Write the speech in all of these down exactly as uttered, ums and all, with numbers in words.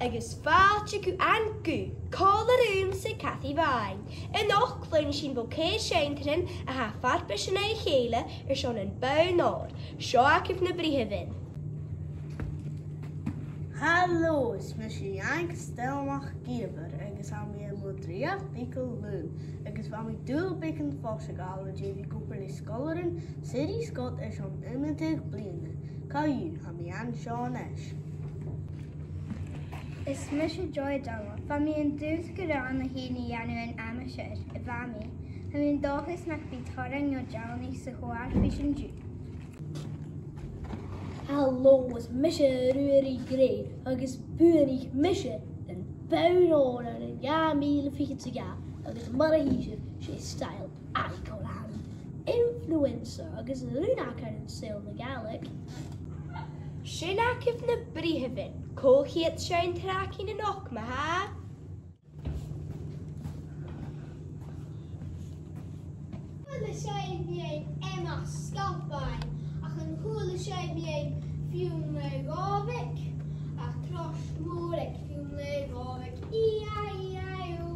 Agus fàilte gu An Guth, còmhla riumsa, Cathy Bhàin. A-nochd, cluinnidh sinn bho cheithir seinneadairean a tha a' farpais an aghaidh a chèile airson am bonn òir. Seo agaibh na britheamhan. Halò, is mise Iain Castail MacÌomhair agus tha mi air mo dhraoidheachd beag a lùthadh, agus bha mi dùil beagan fois a ghabhail ri bhith ag obair le sgoilearan City Scout airson iomadach bliadhna. Co-dhiù, tha mi an seo a-nis. Is mise Joy Dunlop. Bha mi an dùil gun robh mi fhìn a' dèanamh an aimsir, a Mhamaidh. Tha mi an dòchas nach bi toradh no dealan sa cho-fharpais an-diugh. Halò, is mise Ruairidh Gray, agus buannaich mise am bonn òir ann an dà mhìle fichead 's a dhà, agus mar a chì sibh, 's e style icon a th' ann. Influencer agus rionnagan ann an saoghal na Gàidhlig. Sin agaibh na britheamhan. Cò cheud seinneadair a th' againn a-nochd, ma-thà? Chuala sibh mu dheidhinn Emma Scalpaigh, ach an cuala sibh mu dheidhinn Fionnlagh Dhòmhnaic? Tha crois mòr aig Fionnlagh Dhòmhnaic, E I E I O.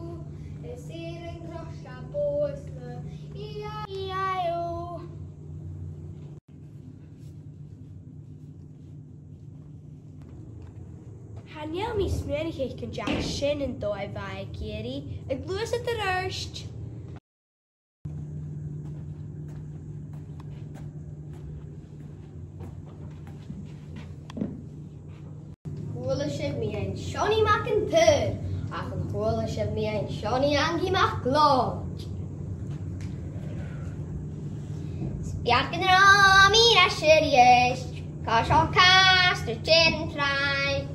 Is e an crois a b' fheàrr leatha, E I E I O. Chan eil mi a' smaoineachadh gun deach sin an dòigh a bha e ag iarraidh. A' gluasad air adhart. Chuala sibh mu dheidhinn Seonaidh Mac an t-Saoir, ach an cuala sibh mu dheidhinn Seonaidh Aonghais MacLeòid? 'S beag an robh mi ris a-rithist, cò seo castar tron tràigh.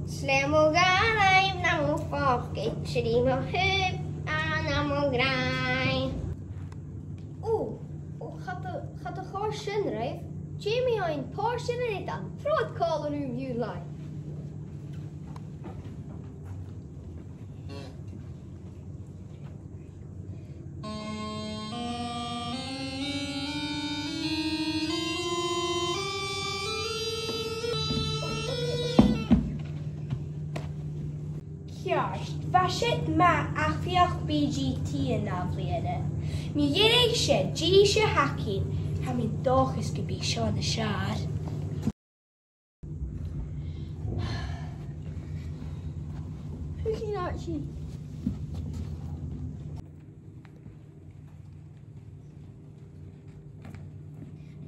'S le mo ghàrraidh nam phocaid, 's ri mo thùb ann am mo ghràidh. Ò, ò, cha do, cha do chòrd sin ribh. Dè mu dheidhinn pàirt den ghreadadh? Trobhad còmhla rium, you lie. Ceart, bha siud math ach bha B G T an ath-bhliadhna. Mu dheireadh sin, dithis a th' againn, tha mi an dòchas gum bi seo nas fheàrr. Thugainn às sin.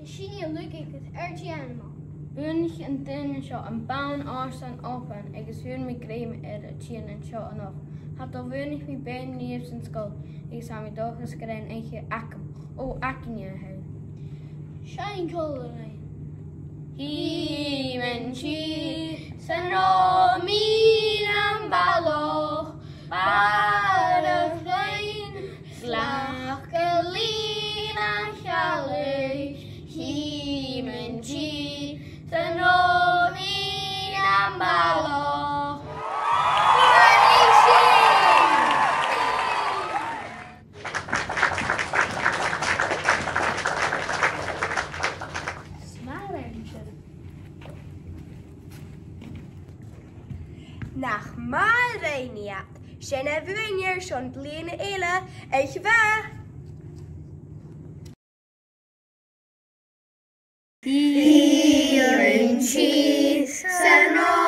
Is sinne a' lorg air T G Animal. Bhuannaich an duine seo am bonn òir san Òban agus fhuair mi grèim air a' tighinn an seo a-nochd. Cha do bhuannaich mi beò riamh san sgoil agus tha mi an dòchas gur e an oidhche agam, ò, againne a th' ann. Seinn còmhla rinn. Chì mi an t-sìth san robh mi nam bhalach, barrachd leinn, slach gu lì na shealladh. Chì mi an t-sìth san robh mi nam bhalach. Bhuannaich sinn! 'S math a rinn sibh. Nach math a rinn iad. Sin e bhuainn airson bliadhna eile. Oidhche mhath! Chì mi an t-sìth san robh